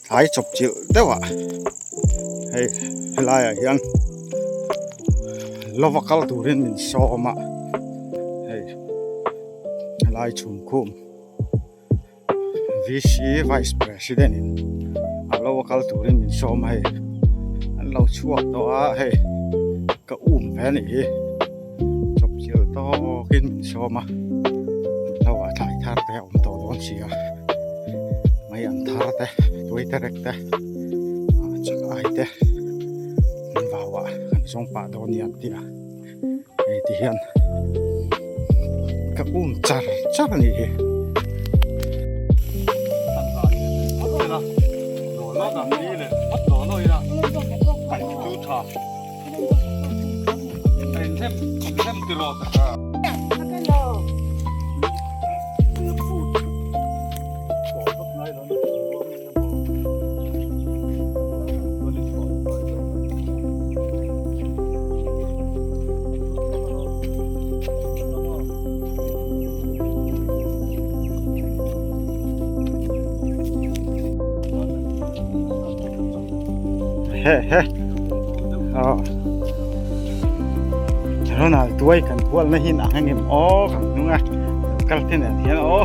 Tlai chawp chilh deuh ah hei helai ah hian lova kal turin min sawm a hei helai chhum khum VC vice president in a lo kal turin min sawm a hei an lo chhuak tawh a hei ka um ve a nih hi chawp chilh tawkin min sawm a lo ah thlai thar te a awm tawh dawn si a mai an thar te tuai te rek te ah chak ai te an vau ah kan zawng pah dawn nia an ti a hei ti hian ka um char char a nih hi. He he aw Ronald tuai kan hual na hin ang engem aw kan hnung a kal te nen hian aw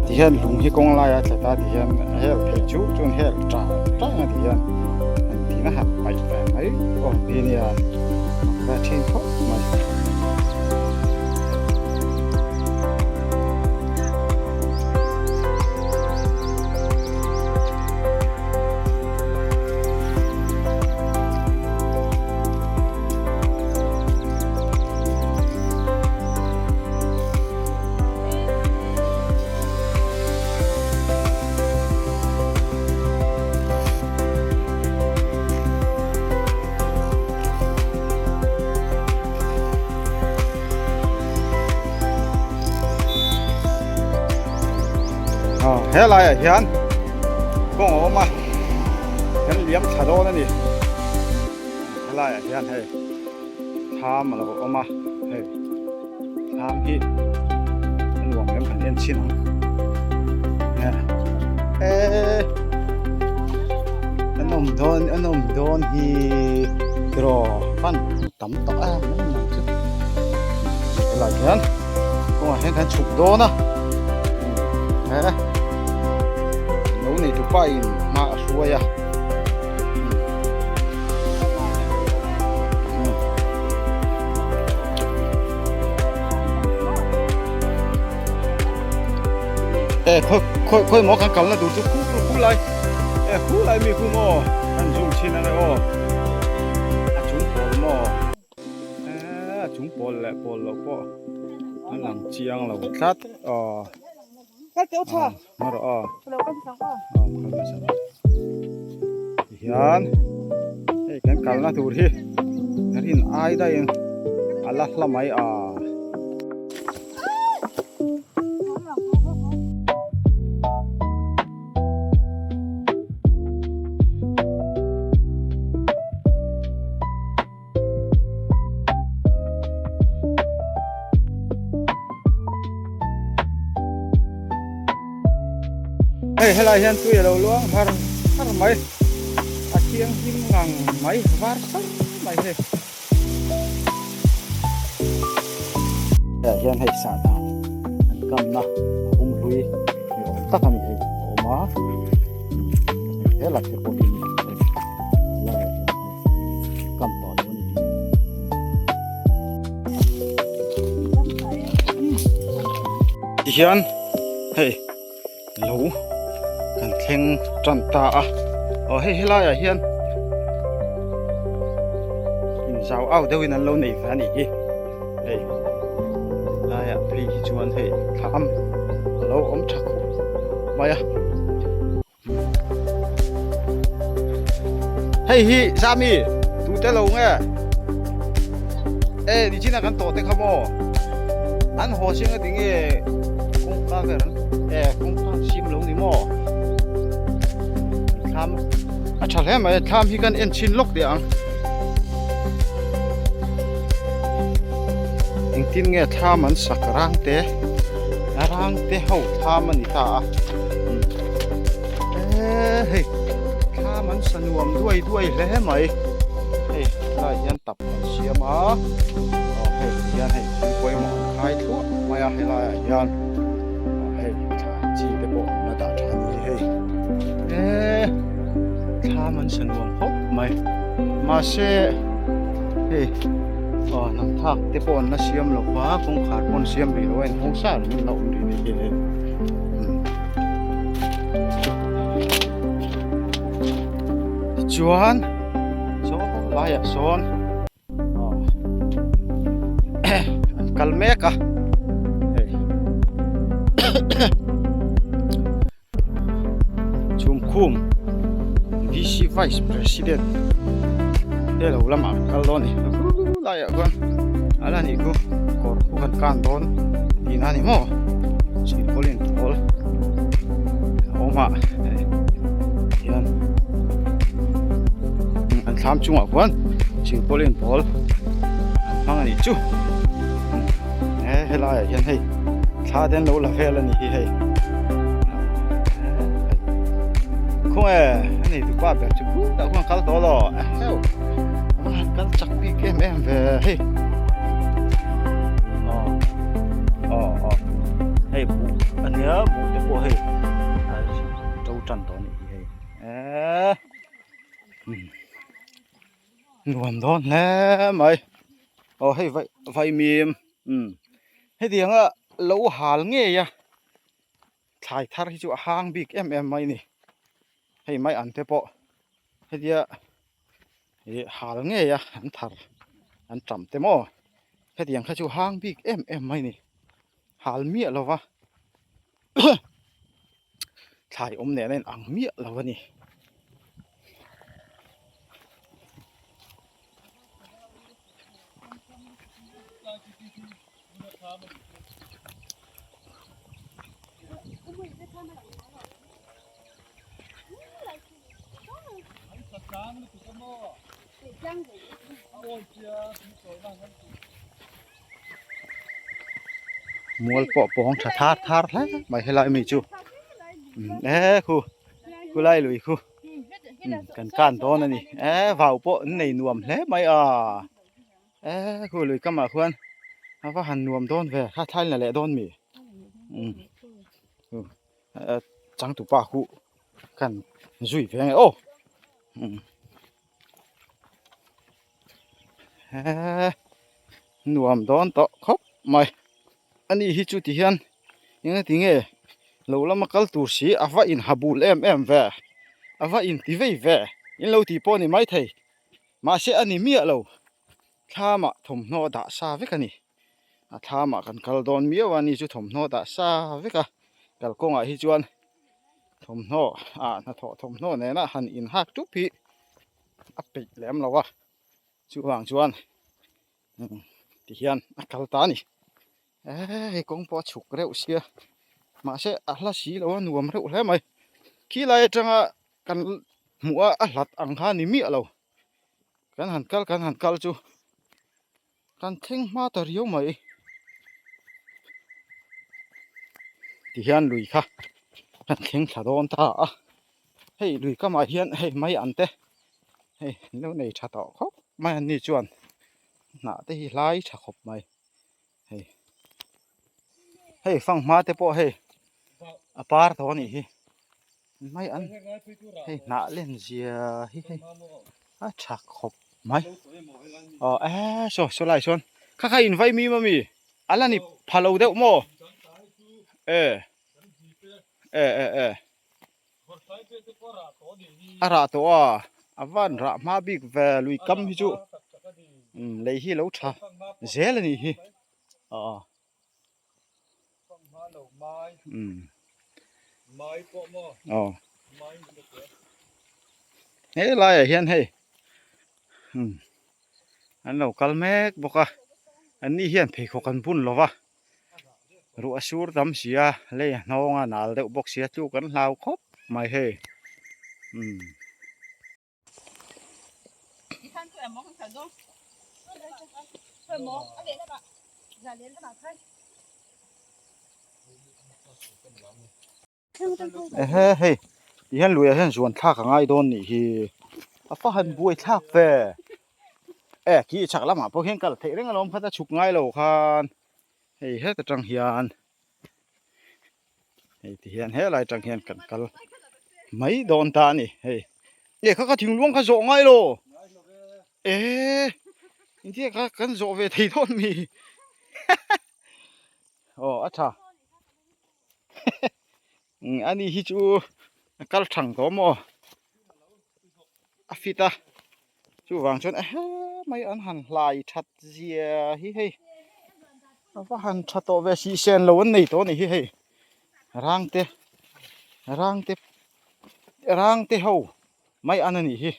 ti hian lung hi kawng laia tla ta ti hian hel thei chu chuan hel ta tang a ti hian an ti na han paih ve mai awm hi nia mak ve thin khawp mai. He laiah hian kawng a awm a kan liam thla dawn a ni helaiah hian hei thlam a lo awm a hei thlam hi a nuam em kan en chhin ang e a nawm dawn a nawm dawn hi tiraw fan tam tawh em em ang chu helaiah hian kawngah hian kan chhuk dawn a he lo nei tu pa in hma a hruai a. E khoi khoi khoi maw kan kalna tur chu khu khu lai e khu lai mi khu maw kan zoom chin ange aw a chung pawl maw e a chung pawl leh pawl loh pawh a lang chiang lo tlat aw Hma rawh aw. Aw kal hmasa rawh. Tihian hei kan kalna tur hi rin ai daihin a la hla mai a. Hei helai hian tui a lo luang har har mai a thianghlim ngang mai var sar mai hei hei hian hei sah dan an kamna a um hlui ni awm tak a ni hei a awm a helai te pawh hi hei helai ah hian hei. Kam tawh lo a ni. Tihian hei lo kan thleng tan ta a aw hei helaiah hian inzau au deuhin an lo nei ve a nih hi hei helaiah phei hi chuan hei thlam a lo awm tha khawp mai a. Hei hi Zami tute lo nge e nichina kan tawh te kha maw an haw chiang a ti nge kawngka ber an e kawngka an sim lo ni maw thlam a tha hle mai thlam hi kan en chhin lawk teh ang. Engtin nge thlam an sak rang te rang te ho thlam a ni ta a eee hei thlam an sa nuam duai duai hle mai hei helai hian tap an siam a aw hei hian hei thil pawimawh an khai thluah mai a helai ah hian hei thlai chi te pawh an la dah tha a ni hei eee thlam an sa nuam khawp mai mahse hei. Aw hnam thlak te pawh an la siam lo va kawngkhar pawh an siam rih lo a inhawng sa reng in la awm rih ni hi tichuan saw laiah sawn aw an kal mek a hei Chhumkhum VC Vice President te lo lamah kan kal dawn a ni khu laiah khuan a la nih khu kawr khu kan kan dawn tihna a ni maw chhipkawl in pawl a awm a hei hian an thlam chungah khuan chhipkawl in pawl an hmang a nih chu he helaiah hian hei. Thla te an lo la vel a ni hi hei. Khaw e, a nei tupa ber chu khutah khuan kal tawh lo. Eheu, a va han kal chak bik em em ve hei. Aw, aw, aw. Hei buh a nia, buh te pawh hei a to tan tawh a nih hi hei. Eee. Nuam dawn hle mai. Aw hei vai vaimim umm hetianga lo hal ngei a thlai thar hi chu a hang bik em em mai a ni hei mai an te pawh hetia ih hal ngei a an thar an tam te maw hetiang kha chu hang bik em em mai a ni hal miah lo va thlai awm nen a in ang miah lo a ni. Mual pawh pawng tha thar thar hle mai helai mi chu e khu khulai lui khu kan kan dawn a ni e vau pawh an nei nuam hle mai a e khu lui kamah khuan a va han nuam dawn ve kha thlai la leh dawn mi changtupa khu khan zui ve ang e aw. Eee nuam dawn tawh khawp mai ani hi chu ti hian eng ti nge lo lama kal tur si a va in ha bul em em ve a va in ti vei ve in lo tih pawh a ni maithei mahse a ni miah lo thlamah thawmhnaw a dah sa vek a ni a thlamah kan kal dawn miau a ni chu thawmhnaw a dah sa vek a kalkawngah hi chuan thawmhnaw ah hnathawh thawmhnaw nena han inhak tup hi a peih lem lo a chuvang chuan ti hian a kal ta a ni eee hei kawng pawh a chhuk reuh sia mahse a hla si lo a nuam reuh hle mai khilai atanga kan hmuh a a hlat ang kha a ni miah lo kan han kal kan han kal chu kan thleng hma ta riau mai ti hian lui kha kan thleng thla dawn ta a hei lui kamah hian hei mai an te hei an lo nei tha tawh khawp mai an ni chuan hnah te hi hlai tha khawp mai hei hei fanghma te pawh hei a par tawh a nih hi mai an hei hnah len zia hi hei a tha khawp mai aw e saw saw lai sawn kha kha in vai mim ami a la ni pha lo deuh maw e e e e a rah tawh a a van rah hma bik ve lui kam hi chu umm lei hi lo tha zel a nih hi aw. Aw he laiah hian hei an lo kal mek bawk a an ni hian pheikhawk an bun lo va ruah a sur tam si a lei a hnawng a nal deuh bawk sia tluk an hlau khawp mai hei. Ehe hei ti hian lui ah hian zuan thlak a ngai dawn nih hi a fa han buai thlak ve e khi chhak lamah pawh hian kal theih reng alawm khat a chhuk ngai lo khan hei heta tang hian hei ti hian helai tang hian kan kal mai dawn ta a ni hei e kha kha thingluang kha zawh ngai lo e engtia kha kan zawh ve thei dawn mi aw a tha ani hi chu a kal thang tawh maw a fit a chuvang chuan ehe mai an han hlai that zia hi hei a va han tha tawh ve sih sen lo an nei tawh a ni hi hei rang te rang te rang te ho mai an a nih hi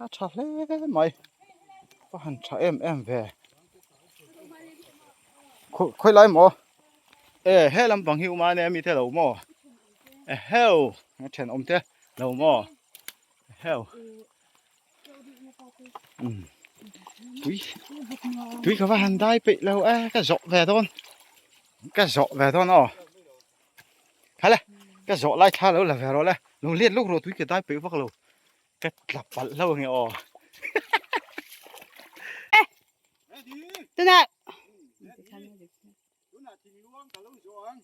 a tha hle mai a han tha em em ve khawi lai maw e he lampang hi uma ania mi te lo maw eheu a thenawm te lo maw eheu um tui tui ka va han dai peih lo e ka zawh ve dawn ka zawh ve dawn aw. Kha le ka zawh lai thla lo la ve rawh le lo let lawk rawh tui ka dai peih vak lo ka tla palh hlauh ange aw. Tuna Tuna thingluang ka lo zawh ang.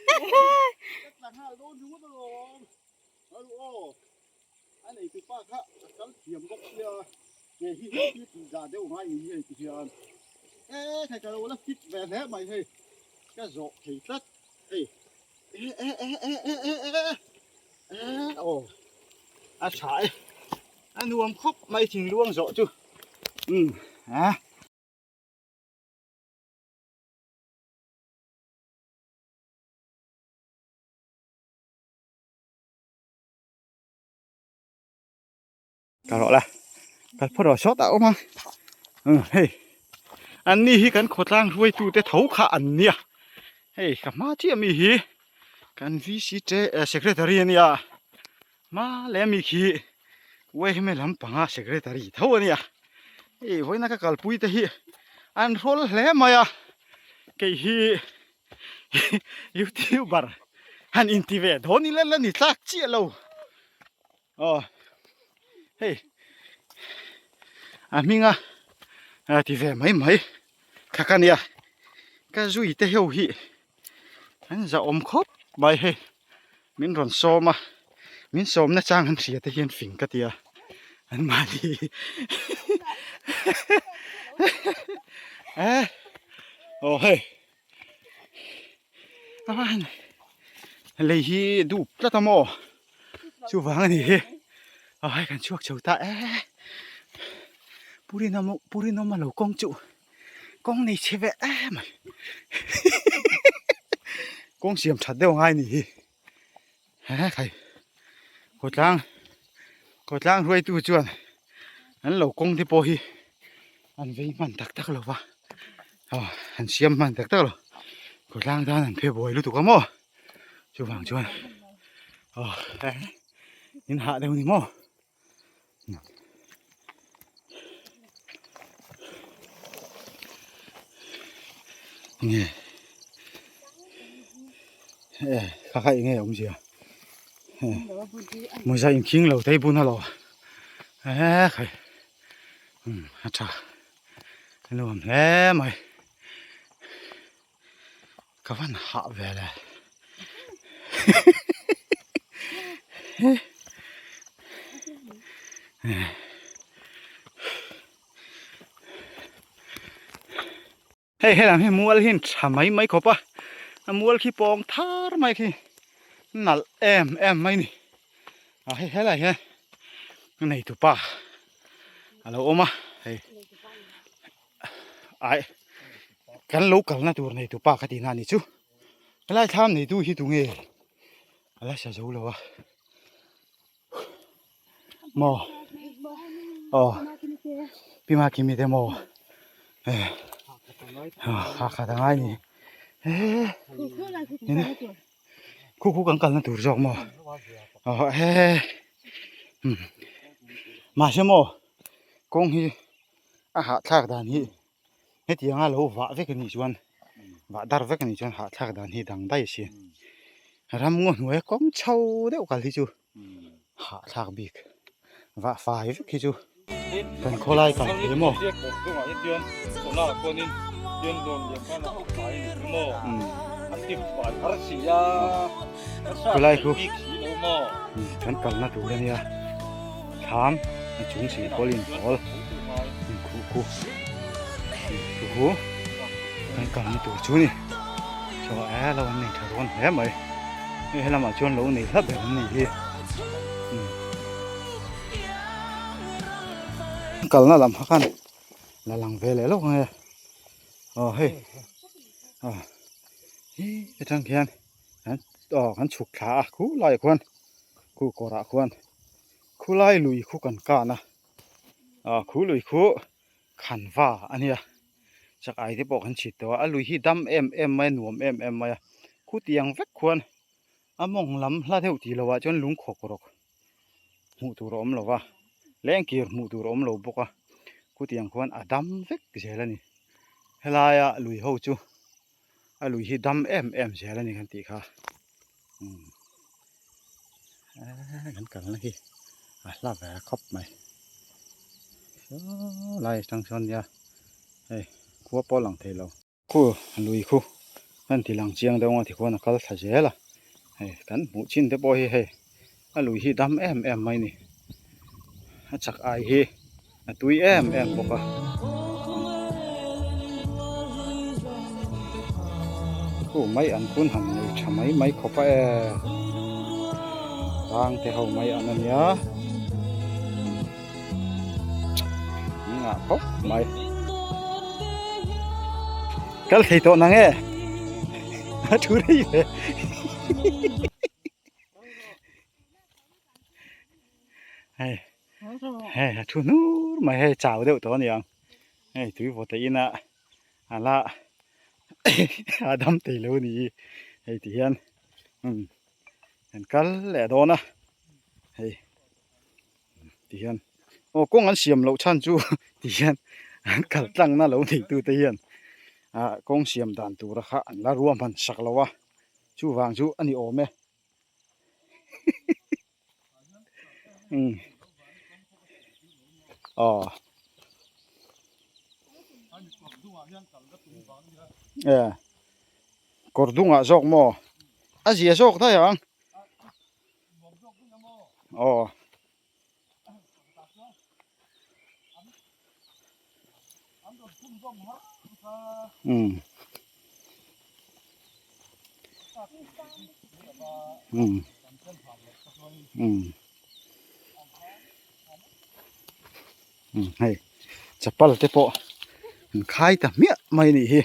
Ka tla nghal dawn ringawt alawm. Alu aw. A neitu pa kha a kal thiam bawk sia ke hi hi hi tih zah deuh ngai ni hi hei ti hian e thei ka lo la fit ve hle mai hei ka zawh thei tlat hei e e e e e e e e aw a tha e a nuam khawp mai thingluang zawh chu um a. Ka rawh la kal phawt rawh sawtah a awm a hei an ni hi kan khawtlang hruaitu te tho kha an nia hei ka hma chiah mi hi kan VC te secretary a nia hma leh ami khi yma lampanga secretary tho a nia hei vawiina ka kalpui te hi an hrawl hle mai a kei hi youtuber han inti ve dawn ila la ni tlak chiah lo aw hei a hminga a ti ve mai mai kha ka nia ka zui te ho hi an zahawm khawp mai hei min rawn sawm a min sawmna chang an hria te hian fing ka tia an mahni eh aw hei a van lei hi dup tlat a maw chuvang a ni hi aw hei kan chhuak chho ta e Purinawm Purinawm a lo kawng chu kawng nei chhe ve em mai kawng siam that deuh angai a ni hi he khai khawtlang khawtlang hruaitu chuan an lo kawng te pawh hi an vei hman tak tak lo va aw an siam hman tak tak lo khawtlang tan an phe buai lutuk a maw chuvang chuan aw in hah deuh a ni maw. Nge e kha kha enge awm zia mawza inkhing lo te bun alo e khai um a tha nuam hle mai ka van hah ve le hei helam hi mual hi tha mai mai khawp a a mual khi pawng thar mai khi nalh em em mai ni a hei helai hian neitupa a lo awm a hei. Ai kan lo kalna tur nei tu pa ka tihna a ni chu helai thlam nei tu hi tunge a la sa zo lo a maw aw pi ma kimi te maw e ha khat a ngai ni e khu khu kan kalna tur zawk maw aw he mahse maw kawng hi. A hahthlak dan hi hetianga lo vah vek anih chuan vah dar vek anih chuan hahthlak dan hi dang daih a si. Ramngaw hnuaia kawng chho deuh kal hi chu hahthlak bik vah fai vek hi chu kan khawlai kal thei maw. Khawlai khu kan kalna tur a nia thlam a chung sih pawl in pawl inkhuh khu chu kan kalna tur chu a ni chaw e lo an nei tha dawn hle mai hei helamah chuan lo nei hla ber an nih hi kalna lam kha khan la lang ve leh lawk ang e aw hei aw hi atang khian aw kan chhuk thla a khu laiah khuan khu kawrah khuan khulai lui khu kan kan a ah khu lui khu khanva a nia chak ai te pawh kan chhit tawh a a lui hi dam em em mai a nuam em em mai a khutiang vek khuan a mawng lam hla deuh tih loh ah chuan lung khawk rawk hmuh tur a awm lo va lengkir hmuh tur a awm lo bawk a khutiang khuan a dam vek zel a ni helaia lui ho chu a lui hi dam em em zel a ni kan tih kha umm eee kan kalna hi a hla ve khawp mai saw lai atang sawn nia hei khua pawh a lang thei lo. Khu lui khu kan ti lang chiang deuh ang a tikhuan a kal thla zel a hei kan hmuh chin te pawh hi hei a lui hi dam em em mai a ni a chak ai hi a tui em em bawk a khu mai an hun han nei tha mai mai khawp a e rang te ho mai an ania ngah khawp mai kal thei tawh nang e a thu rei ve hei hei a thu hnur mai hei chau deuh tawh a ni ang hei tui vawt a in a a la a dam thei lo a ni hi hei ti hian umm an kal leh dawn a hei ti hian aw kawng an siam loh chhan chu ti hian an kal tlang na lo nei tu te hian ah kawng siam dan tura kha an la ruahman sak lo a chuvang chu a ni awm e umm aw e kawr dungah zawk maw a zia zawk daih ang. Aw. Um. Um. Um. Um hei chapal te pawh an khai ta hmiah mai a nih hi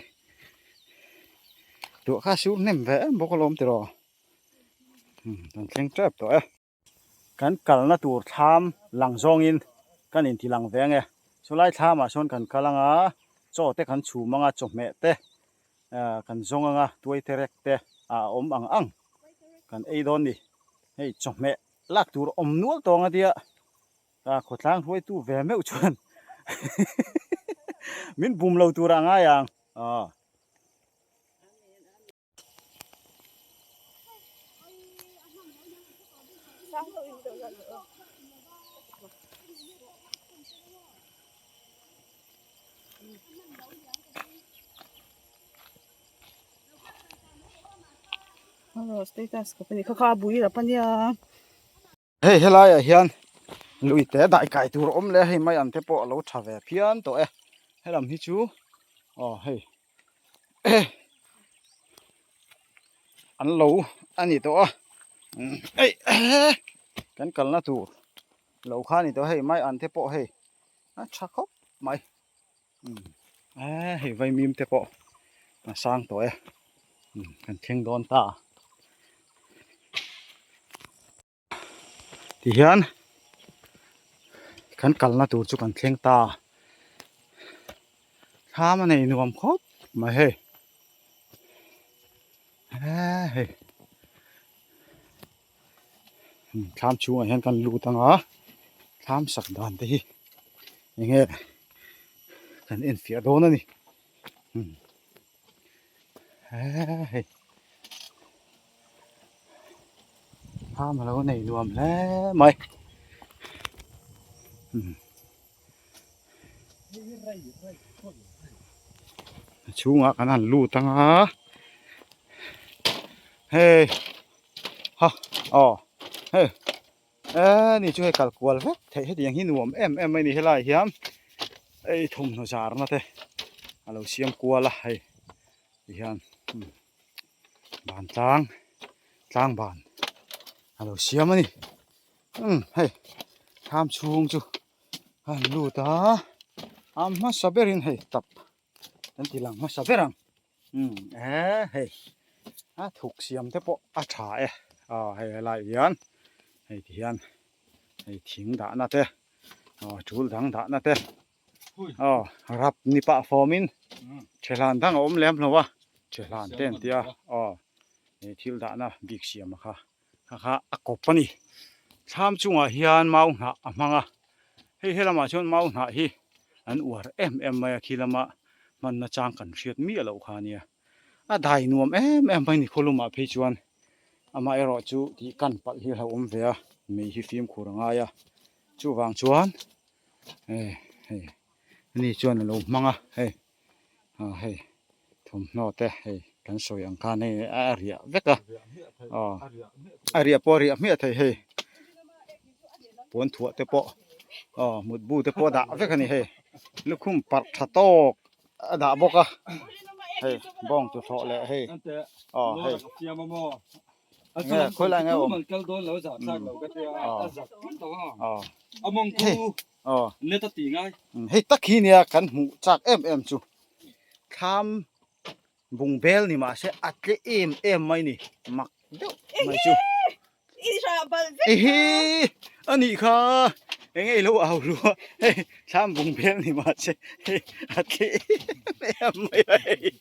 duah kha sur hnem ve em bawk alawm tiraw. Kan thleng tep tawh e. Kan kalna tur thlam lang zawngin kan inti lang ve ange. Chulai thlamah sawn kan kal anga chaw te kan chhum anga chawhmeh te kan zawng anga tuai te rek te a awm ang ang kan ei dawn ni. Hei chawhmeh lak tur awm nual tawng a tia khawtlang hruaitu ve meuh chuan min bum lo tur a ngai ang. Hei helaiah hian lui te dai kai tur a awm leh a hei mai an te pawh a lo tha ve phian tawh e helam hi chu aw hei an lo a ni tawh a ei kan kalna tur lo kha a ni tawh a hei mai an te pawh hei a tha khawp mai hei vaimim te pawh a sang tawh e kan thleng dawn ta. Tihian kan kalna tur chu kan thleng ta thlam a nei nuam khawp mai hei eee hei thlam chhungah hian kan lut ang a thlam sak dan te hi eng nge. kan en fiah dawn a ni umm hei thlam a lo nei nuam hle mai umm a chhungah kan han lut ang a hei ha aw hei eee ni chu hei kal kual vek theih hetiang hi nuam em em mai a ni helaiah hian hei thawmhnaw zarna te a lo siam kual a hei tihian ban tlang tlang ban a lo siam a ni umm hei thlam chhung chu a han lut a a hmasa berin hei tap kan ti lang hmasa ber ang umm eee hei a thuk siam te pawh a tha e aw hei helaiah hian hei ti hian hei thing dahna te aw tul dang dahna te aw rap ni pah fawmin thehlan dang a awm lem lo a thehlan te an tia aw hei thil dahna bik siam a kha kha kha a kawp a ni thlam chungah hian mau hnah a hmang a hei helamah chuan mau hnah hi an uar em em mai a khi lama hmanna chang kan hriat miah loh kha ania a dai nuam em em mai ni khawlumah phei chuan amaherawh chu tih kan palh hi a hlauhawm ve a mei hi fimkhur a ngai a chuvang chuan hei ani chuan a lo hmang a hei. ah hei thawmhnaw te hei kan sawi ang khan hei a riah vek a aw a riah pawh a riah hmiah thei hei puan thuah te pawh aw mutbu te pawh a dah vek a ni hei lukhum parh tha tawk a dah bawk a hei bawng tuthlawh leh hei aw hei nge khawi lai nge awm aw hei. Aw. Net a ti ngai. Hei tak hi nia kan hmuh chak em em chu. Thlam bung bel ni mahse a tle em em mai ni. Mak deuh mai chu. Ehe a nih kha eng nge ilo au lu a hei thlam bung bel ni mahse hei a tle em em mai a hei.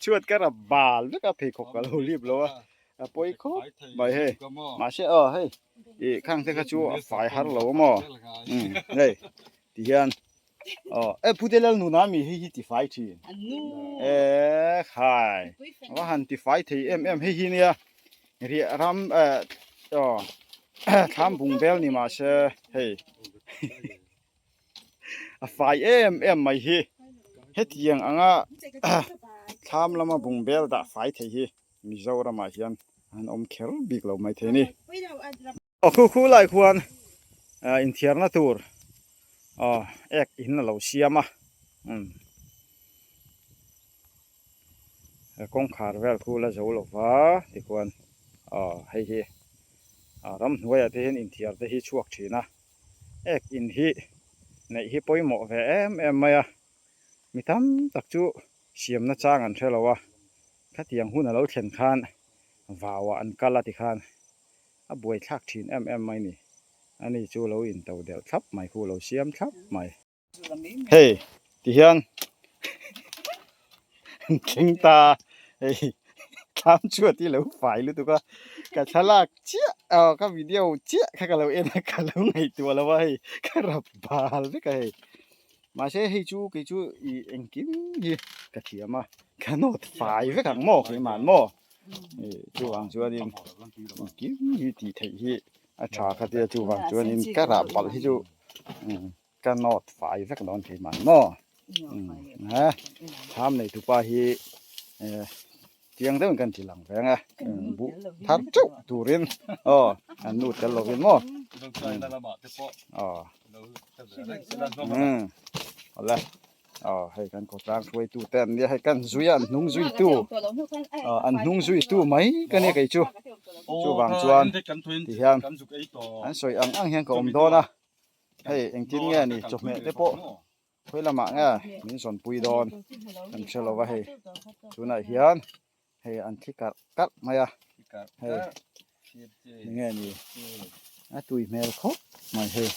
Chhuat ka rap bal vek a pheikhawk ka lo lip lo a. A pawi khawp mai hei. Mahse aw hei ih khang te kha chu a fai har lo a maw umm hei ti hian aw e pute lal nuna mi hei hi ti fai thin e khai va han ti fai thei em em hei hi nia riah ram eh aw thlam bung bel ni mahse hei a fai em em mai hi hetiang anga thlam lama bung bel dah fai thei hi. Mizoramah hian an awm kher bik lo mai thei a ni. Aw khu khu lai khuan inthiarna tur aw ek in a lo siam a umm kawngkhar vel khu la zo lo va tikhuan aw hei hi ramhnuaiah te hian inthiar te hi chhuak thin a ek in hi neih hi pawimawh ve em em mai a mi tam tak chu siamna chang an hre lo a. Khatiang hun a lo thlen khan vauah an kal a ti khan a buai thlak thin em em mai ni. Ani chu lo in to delh thlap mai khu lo siam thlap mai. Hei ti hian an thleng ta a, hei thlam chhuat hi lo fai lutuk a, ka thlalak chiah aw ka video chiah kha ka lo en a ka lo ngaihtuah lo a hei ka rap bal vek a hei. Mahse hei chu kei chu ih engkim hi ka thiam a ka nawt fai vek ang maw keimah maw ih chuvang chuanin engkim hi tih theih hi a tha kha tia chuvang chuanin ka rah palh hi chu ka nawt fai vek dawn keimah maw ha thlam nei tupa hi eh chiang deuhin kan ti lang reng a buh thar teuh turin aw an nu tel lovin maw aw awle aw hei kan khawtlang hruaitu te an nia hei kan zui a an hnung zui tu aw an hnung zui tu mai ka nia kei chu chuvang chuan ti hian an sawi ang ang hian ka awm dawn a hei engtin nge ni chawhmeh te pawh Khawi lamah nge min zawnpui dawn kan hre lo va hei tunah hian hei an thli karh karh mai a hei enge ni a tui hmel khawp mai hei.